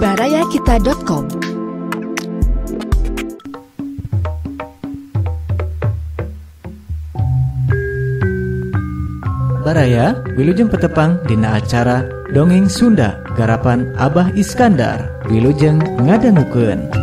Barayakita.com. Baraya wilujeng petepang dina acara Dongeng Sunda garapan Abah Iskandar. Wilujeng ngadangukeun.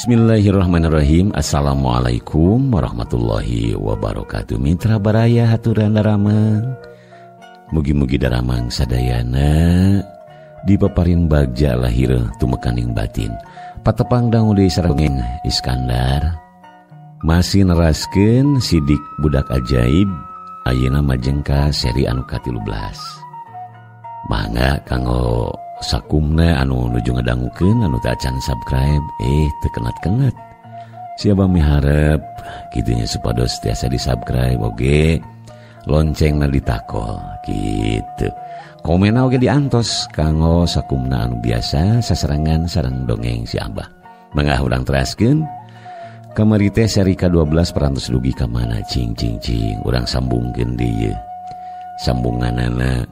Bismillahirrahmanirrahim. Assalamualaikum warahmatullahi wabarakatuh. Mitra Baraya haturan daramang, mugi-mugi daramang sadayana dipaparin bagja lahir tumekaning batin. Patepang dangu deui sareng Iskandar masih neraskeun sidik budak ajaib. Ayeuna majeng ka seri anu ka-13. Mangga kanggo sakumna anu nuju ngadangukeun anu teu acan subscribe, teu kenat-kenat. Siapa miharep kitunya supados tiasa di-subscribe oge, loncengna ditakol kitu. Komenna oge diantos kanggo sakumna anu biasa sasarengan sareng dongeng si Abah. Mangga urang teraskeun kamari teh seri ka-12 parantos dugi ka mana cing cing cing urang sambungkeun deui ye. Sambunganana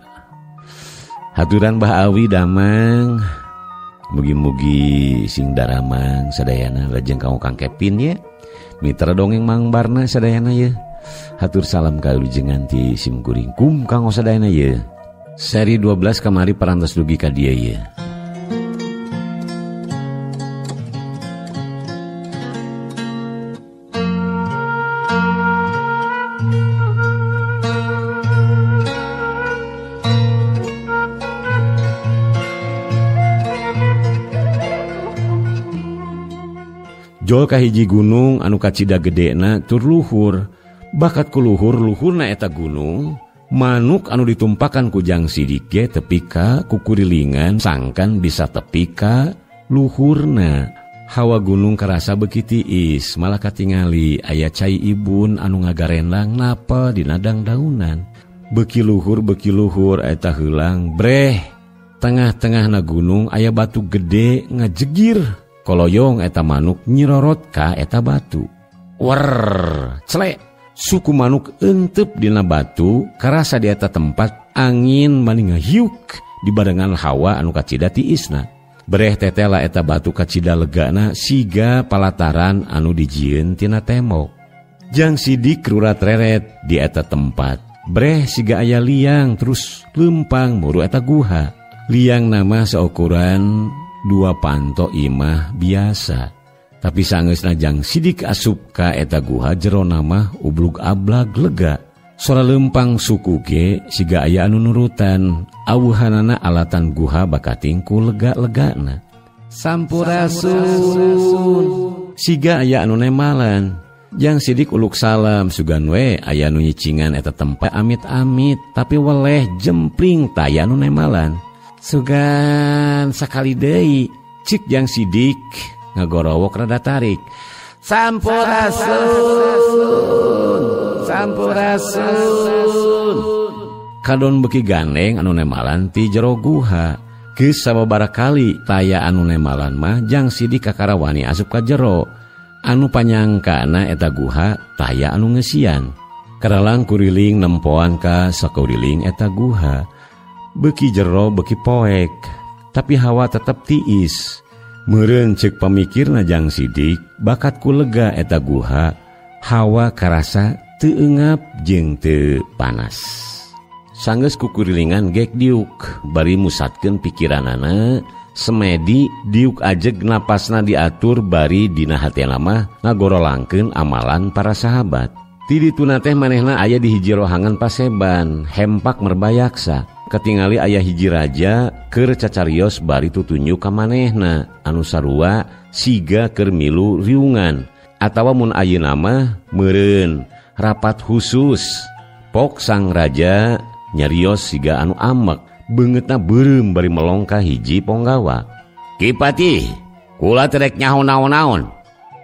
haturan Bah Awi damang, mugi-mugi sing daramang sadayana lajeng kanggo Kang Kevin ye, mitra dongeng Mang Barna sadayana ye. Hatur salam kalujengan ti simkuring kum kanggo sadayana ye. Seri 12 kamari parantos dugi ka dieu ye. Jol kahiji gunung anu kacida gedena tur luhur, bakat ku luhur luhurna eta gunung, manuk anu ditumpakan ku Jang Sidik ge tepi ka kukurilingan sangkan bisa tepi ka luhurna. Hawa gunung karasa beuki tiis, malah katingali aya cai ibun anu ngagarendang napel dina dangdaunan. Beuki luhur eta heulang breh, tengah-tengahna gunung aya batu gede ngajegir. Koloyong eta manuk nyirorot ka eta batu. Wer, celek. Suku manuk entep dina batu, karasa di eta tempat angin maning ngahiuk dibarengan hawa anu kacida tiisna. Bereh tetela eta batu kacida legana siga palataran anu dijieun tina tembok. Jang Sidik rurat reret di eta tempat. Breh siga aya liang terus lempang muru eta guha. Liang nama saukuran 2 panto imah biasa. Tapi sangeusna Jang Sidik asup ka eta guha jero nama ublug ablag lega. Sora lempang suku ge siga aya anu nurutan. Awuhanana alatan guha bakating ku lega-legana. Sampurasun. Siga aya anu nemalan. Jang Sidik uluk salam sugan we aya anu nyicingan eta tempat amit-amit tapi weleh jempling taya anu nemalan. Sugan sakali deui cik Jang Sidik ngagorowok rada tarik. Sampurasun, sampurasun. Kadon beuki gandeng anu nemalan ti jero guha. Geus sababaraha kali taya anu nemalan mah Jang Sidik kakarawani asup ka jero. Anu panyangkana eta guha taya anu ngeusian. Karalang kuriling nempoan ka sakuriling eta guha. Beuki jero beuki poek, tapi hawa tetep tiis. Meureun ceuk pamikirna Jang Sidik, bakat ku lega eta guha, hawa karasa teu eungap jeung teu panas. Sanggeus kukurilingan gek diuk, bari musatkeun pikiranana, semedi diuk ajeg napasna diatur bari dina hatena mah ngagorolangkeun amalan para sahabat. Ti dituna teh manehna aya di hiji rohangan paseban, hempak merbayaksa. Ketingali aya hiji raja keur cacarios bari tutunjuk ka manehna anu sarua siga keur milu riungan atawa mun ayeuna mah meureun rapat khusus. Pok sang raja nyarios siga anu amek, beungeutna beureum bari melong ka hiji ponggawa. Ki Patih, kula teh rek nyaho naon-naon.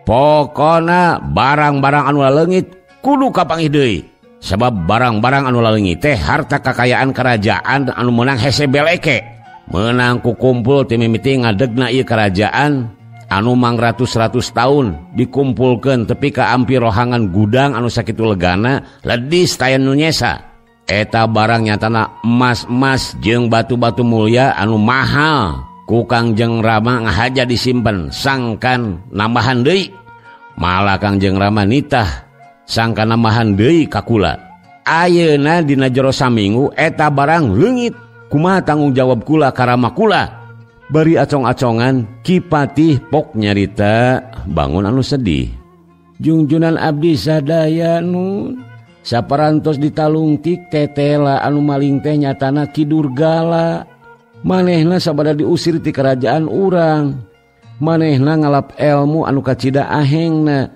Pokona barang-barang anu leungit kudu kapanggih deui. Sabab barang-barang anu laleungit teh harta kakayaan kerajaan anu meunang hese beleke. Meunang ku kumpul ti mimiti ngadegna ieu kerajaan anu mangratus-ratus tahun dikumpulkeun tepi ka ampi rohangan gudang anu sakitu legana ledis taya nu nyesa. Eta barang nyatana emas-emas jeung batu-batu mulia anu mahal ku Kangjeng Rama ngahaja disimpen sangkan nambahan deui. Malah Kangjeng Rama nitah sangkan nambahan deui ka kula. Ayeuna dina jero saminggu eta barang leungit. Kumaha tanggung jawab kula ka rama kula? Bari acong-acongan Ki Patih pok nyarita bangun anu sedih. Jungjunan abdi sadaya nun saparantos ditalungtik tetela anu maling teh nyatana Ki Durgala. Manehna sabada diusir ti kerajaan urang. Manehna ngalap elmu anu kacida ahengna.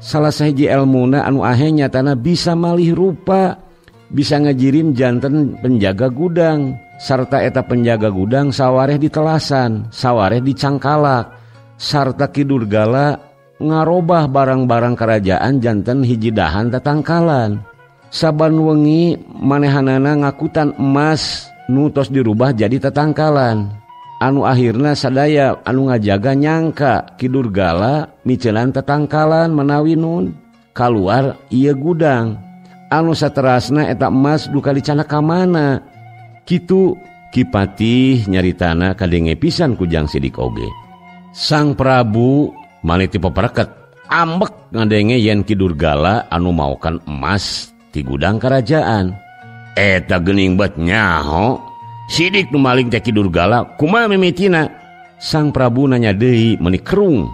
Salah sahiji elmuna anu aheng nyatana bisa malih rupa, bisa ngajirim janten penjaga gudang. Sarta eta penjaga gudang sawareh di telasan, sawareh di cangkalak. Sarta Ki Durgala ngarobah barang-barang kerajaan janten hiji dahan tatangkalan. Saban wengi manehanana ngakutan emas nu tos dirubah jadi tatangkalan. Anu akhirna sadaya anu ngajaga nyangka Ki Durgala micenan tatangkalan menawi nun kaluar ieu gudang. Anu saterasna eta emas duka dicana ka mana. Kitu Ki Patih nyaritana kadenge pisan ku Jang Sidik oge. Sang Prabu maniti pepereket ambek ngadenge yen Ki Durgala anu maokan emas ti gudang kerajaan. Eta geuning bet nyaho Sidik nu maling teh Ki Durgala kumaha mimitina? Sang Prabu nanya deui meuni kerung.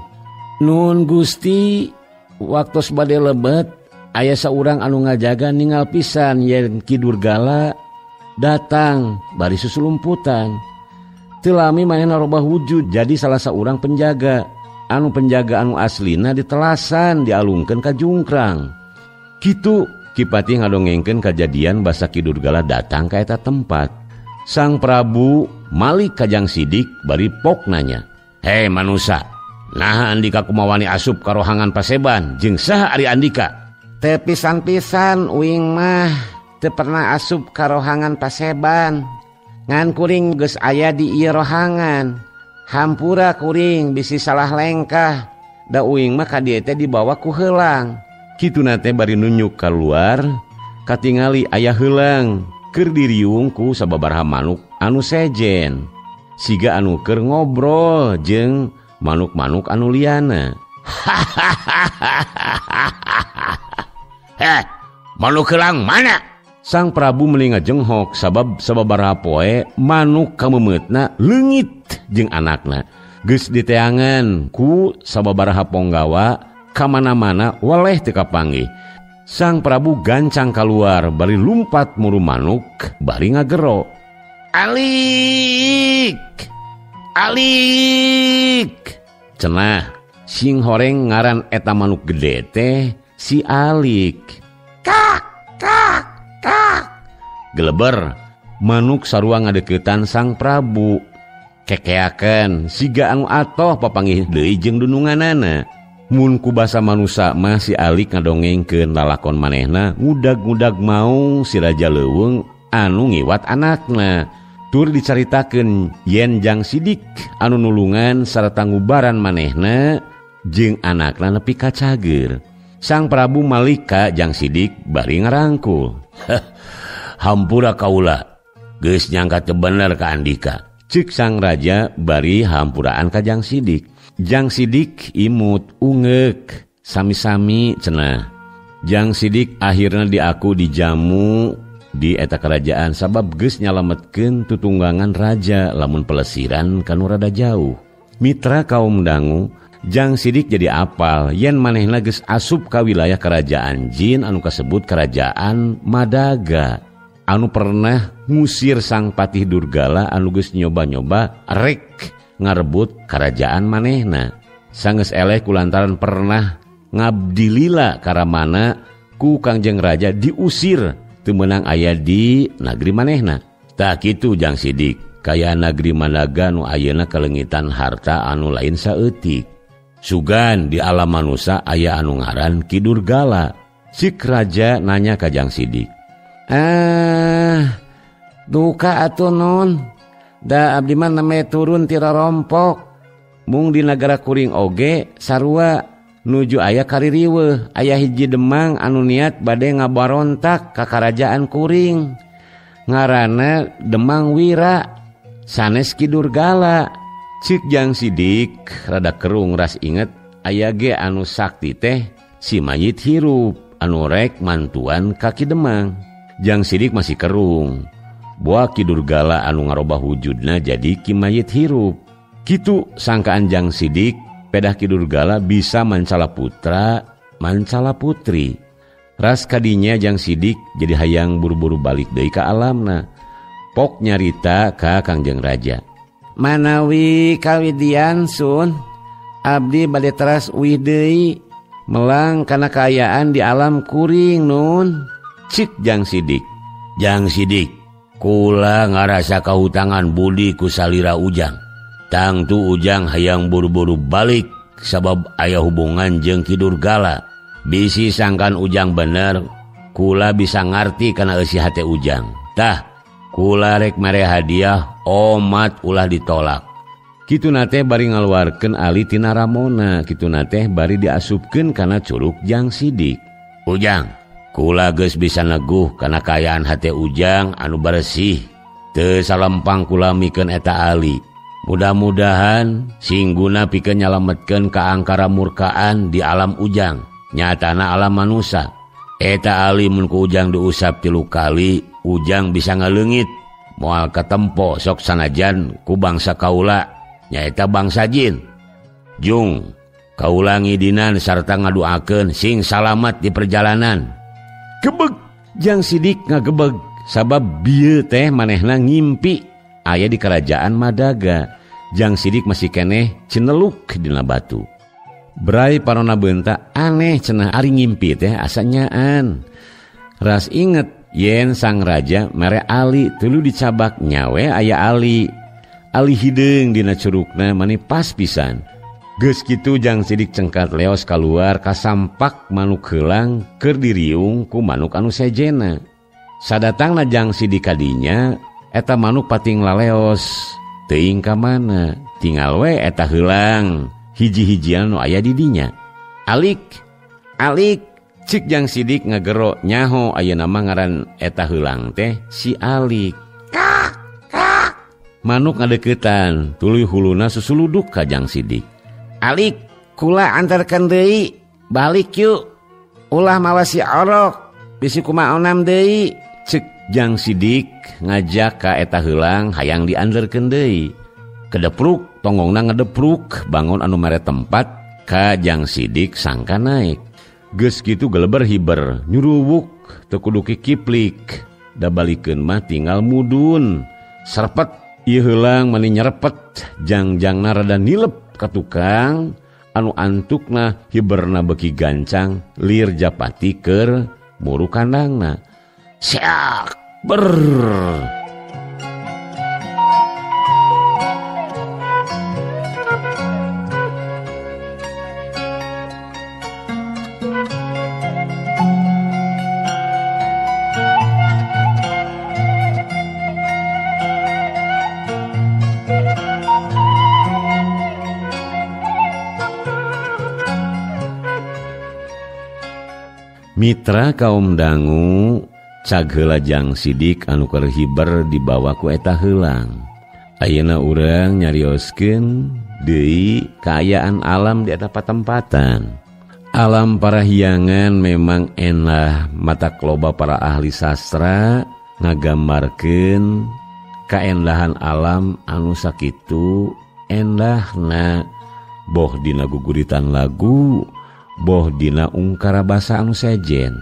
Nun Gusti, waktos bade lebet aya saurang anu ngajaga ningal pisan yen Ki Durgala datang bari susulumputan. Teu lami manehna robah wujud jadi salah saurang penjaga. Anu penjaga anu aslina ditelasan dialungkeun ka jungkrang. Kitu Ki Patih ngadongengkeun kajadian basa Ki Durgala datang ka eta tempat. Sang Prabu malik ka Jang Sidik bari pok nanya, "Hei manusa, naha andika kumawani asup ka rohangan paseban jeung saha ari andika?" "Teu pisan-pisan uing mah teu pernah asup ka rohangan paseban. Ngan kuring geus aya di ieu rohangan. Hampura kuring bisi salah lengkah. Da uing mah ka dieu teh dibawa ku heulang." Kituna teh bari nunjuk kaluar katingali aya heulang keur diriung ku sababaraha manuk anu sejen. Siga anu keur ngobrol jeung manuk-manuk anu liana. "Heh, manuk heulang mana?" Sang Prabu meuli ngajenghok sabab sababaraha poe manuk kameumeutna leungit jeung anakna. Geus diteangan ku sababaraha ponggawa kamana-mana weleh teu kapanggih. Sang Prabu gancang kaluar bari lumpat muru manuk bari ngagero. "Alik! Alik!" Cenah sing horeng ngaran eta manuk gede teh si Alik. "Kak! Kak! Kak!" Geleber manuk sarua ngadeukeutan Sang Prabu. Kekeakeun siga anu atoh papanggih deui jeung dununganana. Mun ku basa manusa mah si Alik ngadongengkeun lalakon manehna ngudag-ngudag maung si Raja Leuweung anu ngiwat anakna. Tur dicaritakeun yen Jang Sidik anu nulungan sarta ngubaran manehna jeung anakna nepi ka cager. Sang Prabu malika Jang Sidik bari ngarangkul. "Hampura kaula, geus nyangka teu bener ka andika." Ceuk sang raja bari hampuraan ka Jang Sidik. Jang Sidik imut ungeuk sami-sami cenah. Jang Sidik akhirna diaku dijamu di eta kerajaan sabab geus nyalametkeun tutunggangan raja lamun pelesiran kanu rada jauh. Mitra kaum dangu, Jang Sidik jadi apal yen manehna geus asup ka wilayah kerajaan jin anu kasebut kerajaan Madaga anu pernah ngusir Sang Patih Durgala anu geus nyoba-nyoba rek ngarebut kerajaan manehna. Sanggeus eleh kulantaran pernah ngabdilila karamana ku Kangjeng Raja diusir teu meunang aya di nagri manehna. Tah kitu Jang Sidik, kaya nagri Madaga nu ayeuna kalengitan harta anu lain saeutik. Sugan di alam manusa aya anu ngaran Ki Durgala. Cik raja nanya ka Jang Sidik. Duka atuh non. Da abdi mah name turun tira rompok. Mung di nagara kuring oge sarua nuju aya kaririweuh, aya hiji demang anu niat bade ngabarontak ka karajaan kuring. Ngaranna Demang Wira, sanes Ki Durgala. Cik Jang Sidik rada kerung ras inget aya ge anu sakti teh si mayit hirup anu rek mantuan ka Ki Demang. Jang Sidik masih kerung. Boa Ki Durgala anu ngarobah wujudna jadi Ki Mayit hirup. Kitu sangkaan Jang Sidik pedah Ki Durgala bisa mancala putra, mancala putri. Ras kadinya Jang Sidik jadi hayang buru-buru balik deui ka alamna. Pok nyarita ka Kangjeng Raja. Manawi kawidian sun, abdi bade teras uih deui melang kana kaayaan di alam kuring nun. Cik Jang Sidik. Jang Sidik, kula ngarasa kahutangan budi ku salira Ujang. Tangtu Ujang hayang buru-buru balik sabab aya hubungan jeung Ki Durgala. Bisi sangkan Ujang bener, kula bisa ngarti kana eusi hate Ujang. Tah, kula rek mere hadiah omat ulah ditolak. Kitu nate bari ngaluarkeun ali tina ramona, kitu nate bari diasupkeun kana curug Jang Sidik. Ujang, kula geus bisa neguh kana kaayaan hate Ujang anu bersih. Teu salempang kula mikeun eta ali. Mudah-mudahan singguna pikeun nyalametkeun ka angkara murkaan di alam Ujang, nyatana alam manusa. Eta ali mun ku Ujang diusap 3 kali, Ujang bisa ngaleungit. Moal katempo sok sanajan ku bangsa kaula, nyaeta bangsa jin. Jung, kaula ngidinan sarta ngaduakeun sing salamat di perjalanan. Gebeg, Jang Sidik ngagebeg sabab bieu teh manehna ngimpi aya di kerajaan Madaga. Jang Sidik masih keneh ceneluk dina batu. Brai parona beunta aneh cenah ari ngimpi teh asa nyaan. Ras inget yen sang raja mere ali tuluy dicabak nyawe aya ali. Ali hideung dina curugna mani pas pisan. Geus kitu Jang Sidik cengkat leos kaluar kasampak manuk heulang keur diriung ku manuk anu sejena. Sadatangna Jang Sidik kadinya eta manuk pating laleos. Teuing ka mana, tinggal we eta heulang hiji-hijian nu aya di dinya. Alik, alik, cik Jang Sidik ngagero nyaho ayeuna mah ngaran eta heulang teh si Alik. Kak, kak. Manuk ngadeukeutan, tuluy huluna susuluduk ka Jang Sidik. Alik, kula antarkeun deui, balik yuk. Ulah mawa si orok, bisi kumaha onam deui. Cek Jang Sidik ngajak ka eta heulang hayang dianderkeun deui. Kedepruk, tonggongna ngedepruk, bangun anu mere tempat ka Jang Sidik sangka naik. Geus kitu geleber hiber, nyuruwuk teu kudu kikiplik. Da balikeun mah tinggal mudun. Serpet ieu heulang mani nyerepet, jangjangna rada nilep ka tukang anu antukna hiberna beuki gancang lir japati keur muru kandangna. Siak ber. Mitra kaum dangu cag heula Jang Sidik anu keur hiber dibawa ku eta heulang. Ayeuna urang nyarioskeun deui kaayaan alam di eta patempatan. Alam Parahyangan memang enah mata loba para ahli sastra ngagambarkeun kaendahan alam anu sakitu endahna, boh dina guguritan lagu, boh dina ungkara basa anu sejen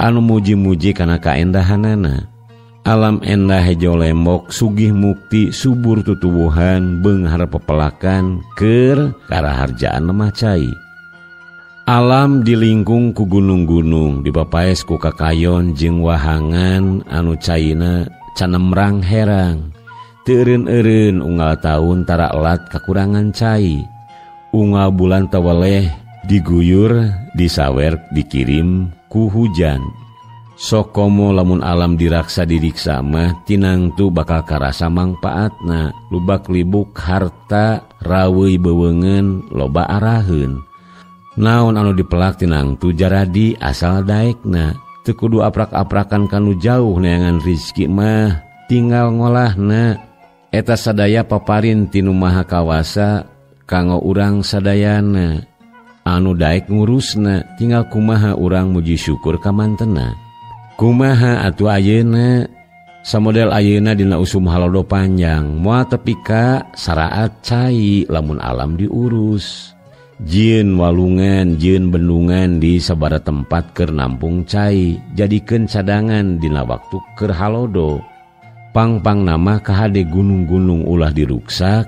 anu muji-muji kana kaendahanana. Alam endah hejo lembok, sugih mukti, subur tutuwuhan, beunghar pepelakan keur karaharjaan lemah cai. Alam dilingkung ku gunung-gunung, dipapaes ku kakayon jeung wahangan anu caina canemrang herang. Teu eureun-eureun unggal taun tara elat kakurangan cai. Unggal bulan taweleh Diguyur, disawer, dikirim ku hujan. Sokomo lamun alam diraksa diriksa mah tinangtu bakal karasa mangpaatna, lubak libuk harta raweuy bewengen loba araheun. Naon anu dipelak tinangtu jaradi asal daekna, teu kudu aprak-aprakan kanu jauh neangan rizki mah tinggal ngolahna. Eta sadaya paparin tinu maha kawasa kanggo urang sadayana. Anu daek ngurusna tinggal kumaha urang muji syukur ka mantena. Kumaha atuh ayeuna samodel ayeuna dina usum halodo panjang moal tepi ka saraat cai lamun alam diurus. Jieun walungan jieun bendungan di sabara tempat keur nampung cai jadikeun cadangan dina waktu keur halodo. Pangpang nama kahade gunung-gunung ulah diruksak,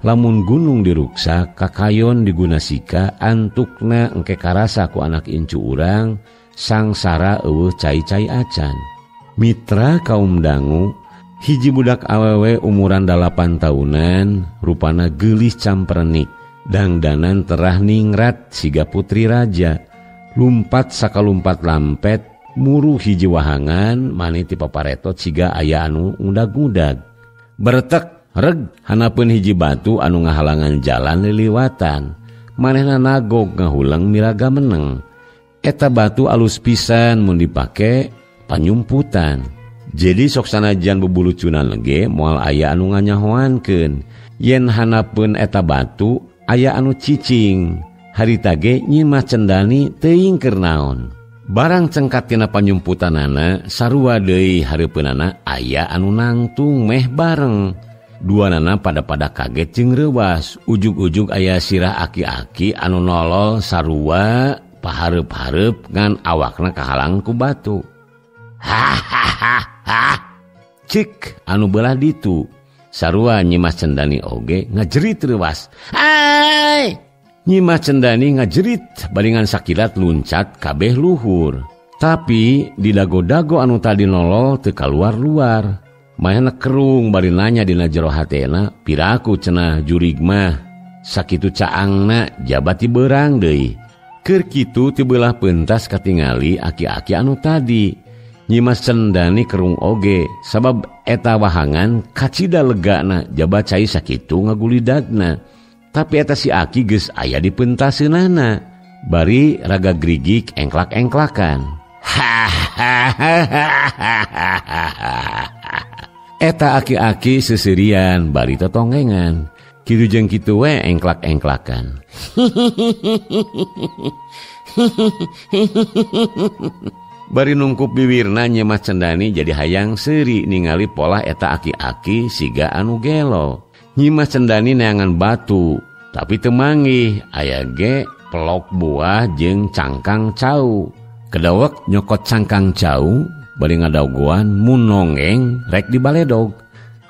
lamun gunung diruksak kakayon digunasika antukna engke karasa ku anak incu urang sangsara eueuh cai-cai acan. Mitra kaum dangu, hiji budak awewe umuran 8 tahunan, rupana geulis campernik, dangdanan terah ningrat siga putri raja, lumpat sakalumpat lampet, muru hiji wahangan maneh ti paparetot siga aya anu ngudag-ngudag. Bertek reg hanapeun hiji batu anu ngahalangan jalan liliwatan, manehna nagog ngahuleng miraga meneng. Eta batu alus pisan mun dipake panyumputan. Jadi sok sanajan bubulucunan lege moal aya anu nganyahoankeun. Yen hanapeun eta batu aya anu cicing. Harita ge Nyi Mas Cendani teuing keur naon. Barang cengkat tina panyumputanana sarua deui hareupeunana aya anu nangtung meh bareng. Duanana pada-pada kaget jeung reuwas. Ujug-ujug aya sirah aki-aki anu nolol sarua pahareup-hareup ngan awakna kahalang ku batu. Hahaha. Cik anu belah ditu. Sarua Nyi Mas Cendani oge ngajerit reuwas. Hai! Nyi Mas Cendani ngajerit baringan sakilat luncat kabeh luhur. Tapi di dago-dago anu tadi nolol teu kaluar-luar. Manehna kerung bari nanya dina jero hatena, piraku cenah jurig mah. Sakitu caangna jabati beurang deui. Keur kitu ti beulah pentas katingali aki-aki anu tadi. Nyi Mas Cendani kerung oge sabab eta wahangan kacida legana jaba cai sakitu ngagulidagna. Tapi eta si aki geus aya di pentaseunana. Bari raga grigik engklak-engklakan. Eta aki-aki seserian bari totongengan. Kitu jeung kitu we engklak-engklakan. Bari nungkup biwirna Nyi Mas Cendani jadi hayang seuri ningali polah eta aki-aki siga anu gelo. Nyi Mas Cendani neangan batu, tapi teu manggih aya ge pelok buah jeung cangkang cau. Kedawek nyokot cangkang cau bari ngadagoan mun nongeng rek dibaledog.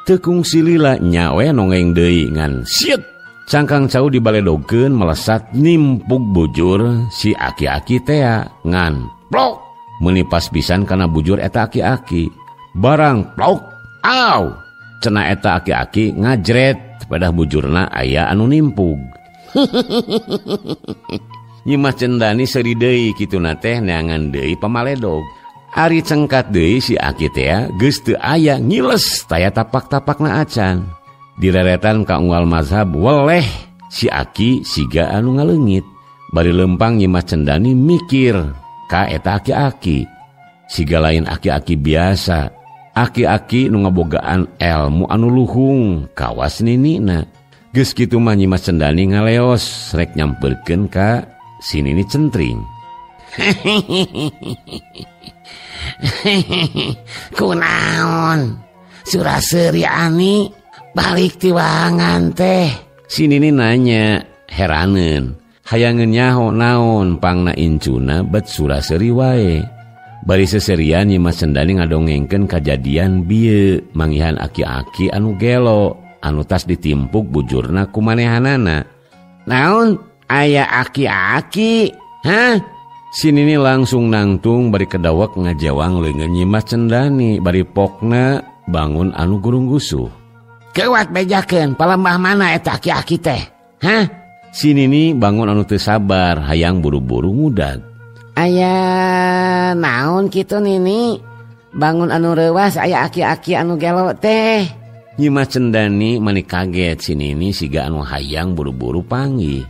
Teu kungsi lila nyawe nongeng deui ngan siet. Cangkang cau dibaledogkeun melesat nimpug bujur si aki-aki tea ngan plok menipas pisan kana bujur eta aki-aki. Barang plok aw cenah eta aki-aki ngajret pada bujurna aya anu nimpug. Nyi Mas Cendani seuri deui kituna teh neangan deui pamaledog. Ari cengkat deui si aki tea geus teu aya ngiles taya tapak-tapakna acan. Direretan ka unggal mazhab weleh si aki siga anu ngaleungit. Bari lempang Nyi Mas Cendani mikir ka eta aki-aki. Siga lain aki-aki biasa. Aki-aki nu ngabogaan elmu anu luhung kawas ninina. Geus kitu mah Nyi Mas Cendani ngaleos rek nyamperkeun ka si nini centring. Kunaon sura-seuri ani balik ti wahangan teh. Si nini nanya heraneun, hayangeun nyaho naon pangna incuna bet sura-seuri wae. Bari seserian Nyi Mas Cendani ngadongengkeun kajadian bieu manggihan aki-aki anu gelo anu tas ditimpuk bujurna ku manehanana. Naon aya aki-aki? Hah? Si nini langsung nangtung bari kedawek ngajewang leungeun Nyi Mas Cendani bari pokna bangun anu gurung gusuh. Kewat bejakeun palembah mana eta aki-aki teh? Hah? Si Nini bangun anu teu sabar hayang buru-buru ngudag. Aya naon kitu Nini? Bangun anu reuwas aya aki-aki anu gelo teh. Nyimas Cendani mani kaget si Nini siga anu hayang buru-buru panggih.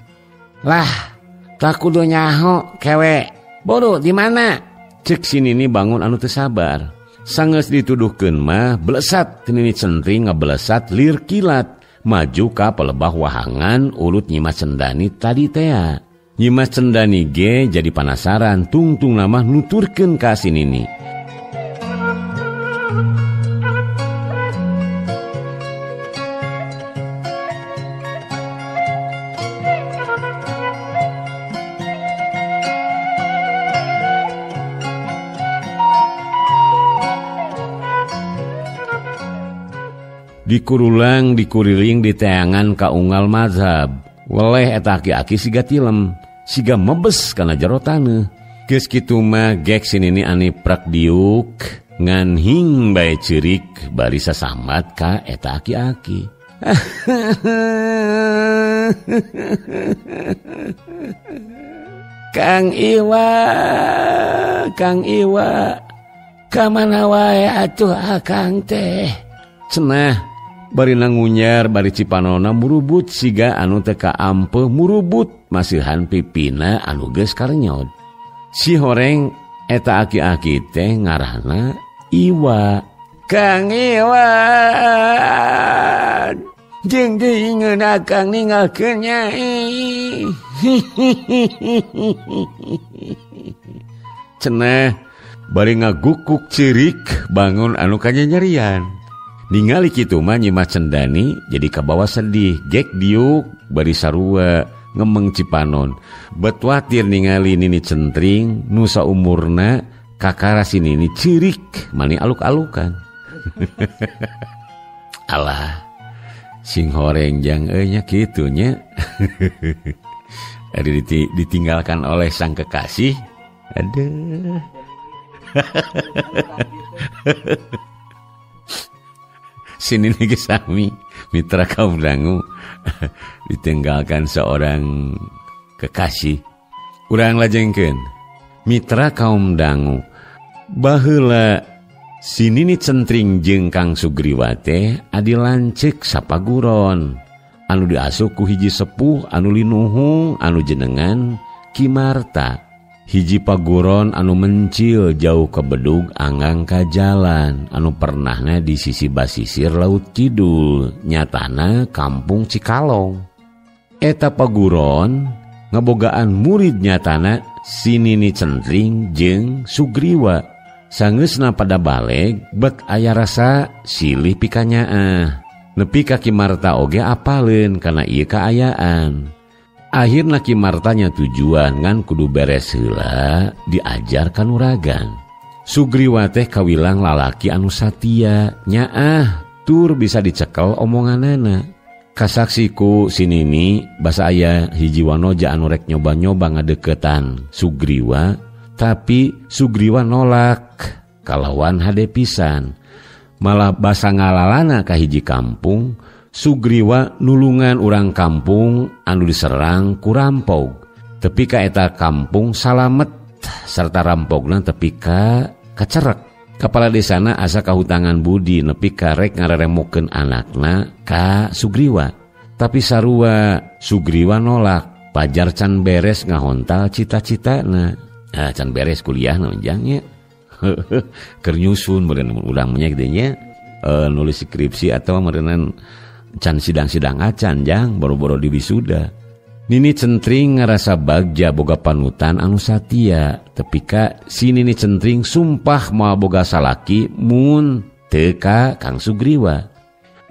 Lah, tak kudu nyaho kewe. Buru di mana? Cek si Nini bangun anu teu sabar. Sanggeus dituduhkeun mah belesat Nini Centring ngabelesat lir kilat maju ka pelebah wahangan urut Nyimas Cendani tadi tea. Nyimas Cendani ge jadi panasaran tungtung namah nuturkeun ka si Nini. Dikurulang dikuriling di teangan kaunggal mazhab. Weleh eta aki-aki siga tilem, siga mebes kana jero taneuh. Geus kitu mah gek si Nini ani prak diuk ngan hing bae ceurik bari sasambat ka eta aki-aki. Kang Iwa, Kang Iwa, ka mana wae atuh akang teh? Cenah bari nangunyar bari cipanona murubut siga anu teu kaampeuh murubut masihan pipina anu geus karenyod. Si horeng eta aki-aki teh ngaranna Iwa. Kang Iwa, jeung deungeun akang ninggalkeun nyai. Cenah bari ngagukuk ceurik bangun anu kanyanyerian. Ningali kitu mah Nyimas Cendani jadi kabawa sedih, gek diuk bari sarua ngemeng cipanon. Betwatir ningali Nini Centring nu saumurna kakara si Nini ceurik mani aluk-alukan. Alah, sing horeng jang euy nya kitu nya. Ari ditinggalkan oleh sang kekasih. Aduh. Sini nih sami mitra kaum dangu ditinggalkan seorang kekasih. Urang lajengkeun mitra kaum dangu baheula si Nini Centring jeung Kang Sugriwa teh adi lanceuk sapaguron anu diasup ku hiji sepuh anu linuhung anu jenengan Ki Marta. Hiji paguron anu mencil jauh ke bedug anggang ka jalan anu pernahna di sisi basisir Laut Kidul nyatana kampung Cikalong. Eta paguron ngebogaan murid nyatana si Nini Centring jeung Sugriwa. Sangeusna pada baleg bet aya rasa silih pikanyaah. Nepi ka Ki Marta oge apaleun kana ieu kaayaan. Akhirna Ki Martanya tujuan ngan kudu beres heula diajar kanuragan. Sugriwa teh kawilang lalaki anu satia nyaah tur bisa dicekel omonganana. Kasaksiku si Nini basa aya hiji wanoja anu rek nyoba-nyoba ngadeukeutan Sugriwa, tapi Sugriwa nolak kalawan hade pisan. Malah basa ngalalana ka hiji kampung, Sugriwa nulungan urang kampung anu diserang ku rampog. Tepi ka eta kampung salamet serta rampogna tepi ka kacerek. Kepala desana asa kahutangan budi nepi ka rek ngareremokeun anakna ka Sugriwa. Tapi sarua Sugriwa nolak, pajar can beres ngahontal cita-citana. Ah, can beres kuliahna ujang nya. Keur nyusun meureun urang nya gede nya. Nulis skripsi atau meureun can sidang-sidang acan jang boro-boro di wisuda. Nini Centring ngarasa bagja boga panutan anu satia, tepi ka si Nini Centring sumpah moal boga salaki mun teu ka Kang Sugriwa.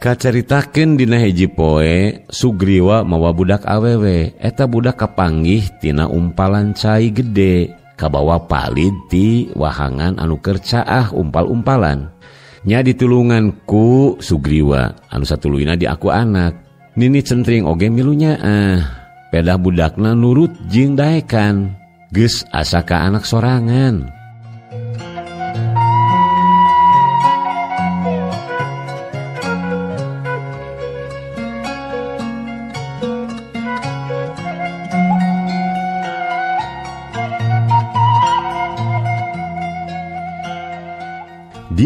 Kacaritakeun dina hiji poe Sugriwa mawa budak awewe, eta budak kapanggih tina umpalan cai gede, kabawa palid ti wahangan anu keur caah umpal-umpalan. Nya ditulungan ku Sugriwa anu satuluyna diaku anak. Nini Centring oge milu nyaah. Pedah budakna nurut jeung daekan. Geus asa ka anak sorangan.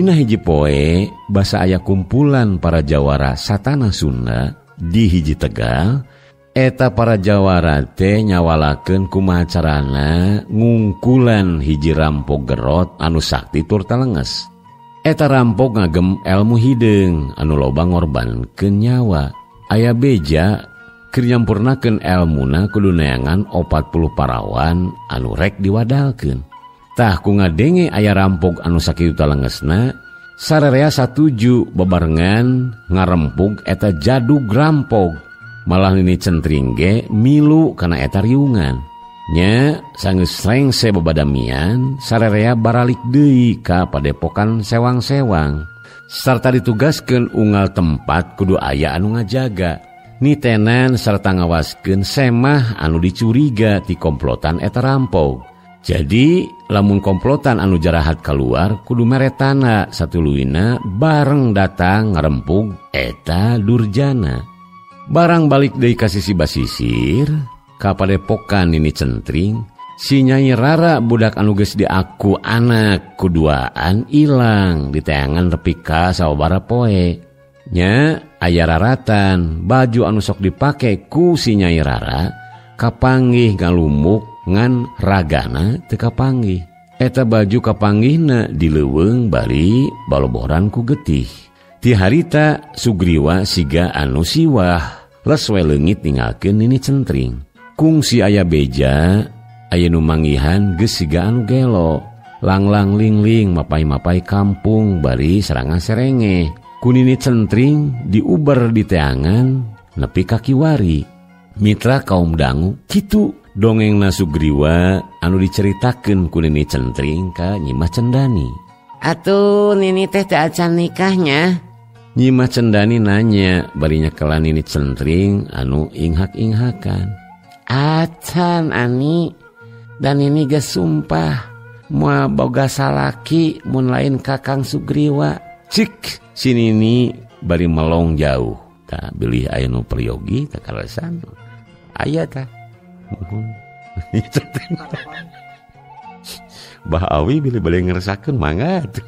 Dina hiji poe basa aya kumpulan para jawara satana Sunda di hiji Tegal, eta para jawara teh nyawalakeun kumaha carana ngungkulan hiji rampok gerot anu sakti tur talenges. Eta rampok ngagem elmu hideung anu loba ngorbankeun nyawa. Aya beja keur nyampurnakeun elmuna kudu neangan 40 parawan anu rek diwadalkeun. Tah ku ngadenge aya rampok anu sakitu talengesna, sararea satuju bebarengan ngarempug eta jadug rampok. Malah Nini Centring ge milu kana eta riungan. Nya sanggeus rengse babadamian, sararea baralik deui ka padepokan sewang-sewang. Sarta ditugaskeun unggal tempat kudu aya anu ngajaga, nitenan sarta ngawaskeun semah anu dicuriga ti komplotan eta rampok. Jadi lamun komplotan anu jarahat keluar kudu meretana satuluina bareng datang ngarempug eta durjana. Barang balik deui ka sisi basisir ka padepokan Nini Centring, si Nyai Rara budak anu geus diaku anak kuduaan ilang diteangan nepi ka sababaraha poe. Nya aya raratan baju anu sok dipake ku si Nyai Rara kapanggih ngalumuk ngan ragana teu kapanggih. Eta baju kapanggihna di leuweung bari baloboran ku getih. Ti harita Sugriwa siga anu siwah les we leungit ninggalkeun Nini Centring. Kungsi aya beja aya nu manggihan geus siga anu gelo. Langlang lingling mapai-mapai kampung bari serangan serenge. Ku Nini Centring diuber di teangan nepi ka kiwari. Mitra kaum dangu kitu dongengna Sugriwa anu diceritakeun ku Nini Centring ka Nyimas Cendani. Atuh Nini teh teu acan nikahnya. Nyimas Cendani nanya bari nyekelan Nini Centring anu inghak-inghakan. Acan Ani, dan ini geus sumpah moal boga salaki mun lain Kakang Sugriwa. Cik si Nini bari melong jauh. Tah bilih aya nu peryogi tah kaleresan. Aya tah. Bah Awi bilih bade ngeresakeun mangga atuh.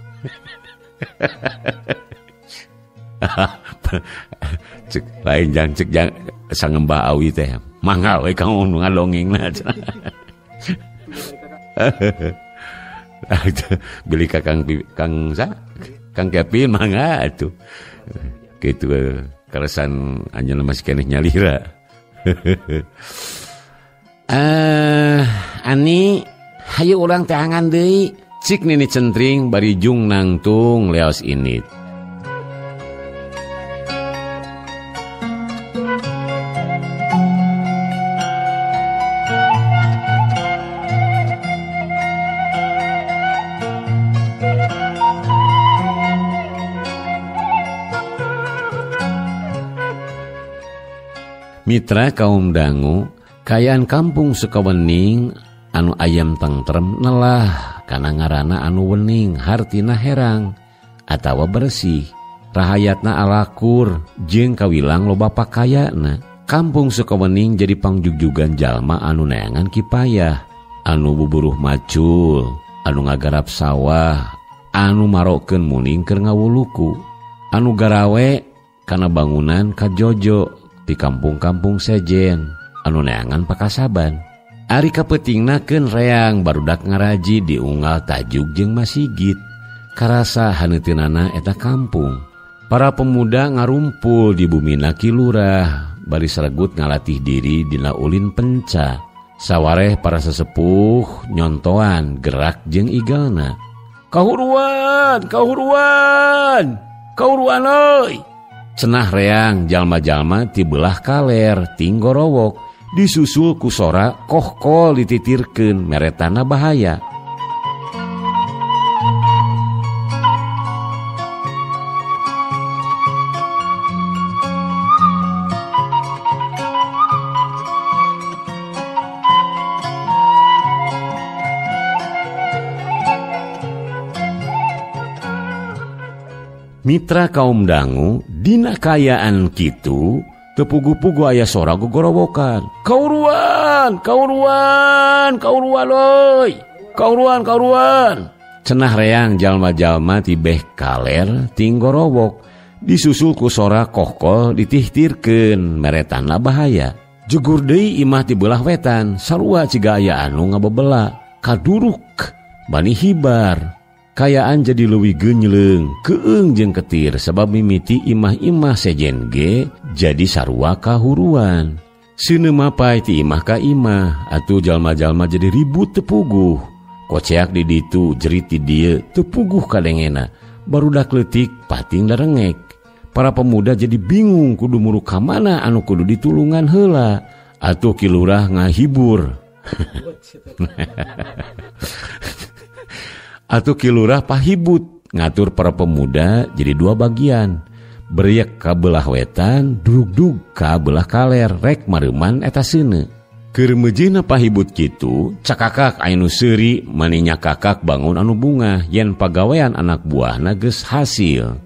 Cek lain jang cek jang sangem Bah Awi teh. Mangga we kang nu ngadongengna. Bilih ka Kang Kang sa Kang Kevin mangga atuh. Kitu kaleresan anjeunna masih keneh nyalira. Ani hayu urang teangan deui. Cik Nini Centring bari jung nangtung leos init. Mitra kaum dangu, kayaan kampung Sukawening anu ayam tentrem nelah kana ngaranna anu wening hartina herang atawa bersih, rahayatna alakur jeung kawilang loba pakayana. Kampung Sukawening jadi pangjugjugan jalma anu neangan kipayah, anu buburuh macul, anu ngagarap sawah, anu marokeun muning keur ngawuluku, anu garawe kana bangunan kajojo di kampung-kampung sejen anu neangan pakasaban. Ari kapeutingnakeun reang barudak ngaraji diunggal tajuk jeung masigit. Karasa haneuteunana eta kampung. Para pemuda ngarumpul di bumina Ki Lurah bari sregut ngalatih diri dina ulin penca. Sawareh para sesepuh nyontoan gerak jeung igalna. Kahuruan, kahuruan, kahuruan euy. Cenah reang jalma-jalma ti belah kaler tinggorowok disusul ku sora kohkol dititirkeun meretana bahaya. Mitra kaum dangu dina kayaan kitu tepugu-pugu aya sora gogorowokan. Kauruan, kauruan, kauruan oi. Kauruan, kauruan. Cenah reang jalma-jalma tibeh kaler tinggorowok disusul ku sora kohkol ditihtirkeun meretanna bahaya. Jegur deui imah ti belah wetan sarua ciga aya anu ngabebela kaduruk bani hibar. Kayaan jadi leuwih genyleung, keung jeung ketir sebab mimiti imah-imah sejen ge jadi sarua kahuruan. Seuneu mapay ti imah ka imah, atuh jalma-jalma jadi ribut teu puguh. Koceak di ditu, jerit di dieu, teu puguh kadengena. Barudak leutik pating darengek. Para pemuda jadi bingung kudu muruk ka mana anu kudu ditulungan heula. Atuh Ki Lurah ngahibur. Atuh Ki Lurah pahibut ngatur para pemuda jadi dua bagian. Beriak ka belah wetan, dugdug ka belah kaler rek mareuman eta seuneu. Keur meujeuhna pahibut kitu, cakakak anu seuri maninya kakak bangun anu bungah yen pagawean anak buahna geus hasil.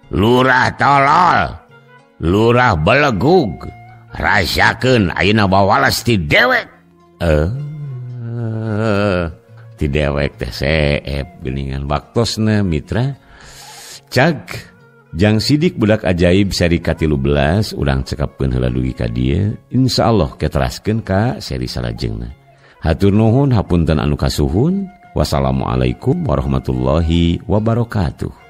Lurah tolol, lurah belegug. Rasakeun ayeuna bawalas ti dewek. Ti dewek teh seep geuningan waktosna mitra. Cag Jang Sidik budak ajaib seri ka-13 urang cekapkeun heula dugi ka dieu. Insyaallah keteraskeun ka seri salajengna. Hatur nuhun hapunten anu kasuhun. Wassalamualaikum warahmatullahi wabarakatuh.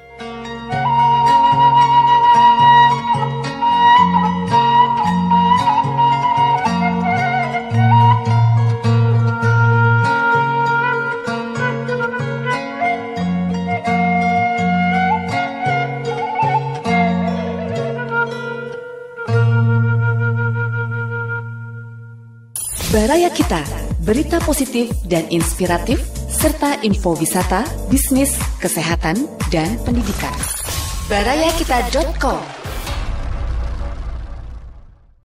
Baraya Kita, berita positif dan inspiratif, serta info wisata, bisnis, kesehatan, dan pendidikan. Barayakita.com.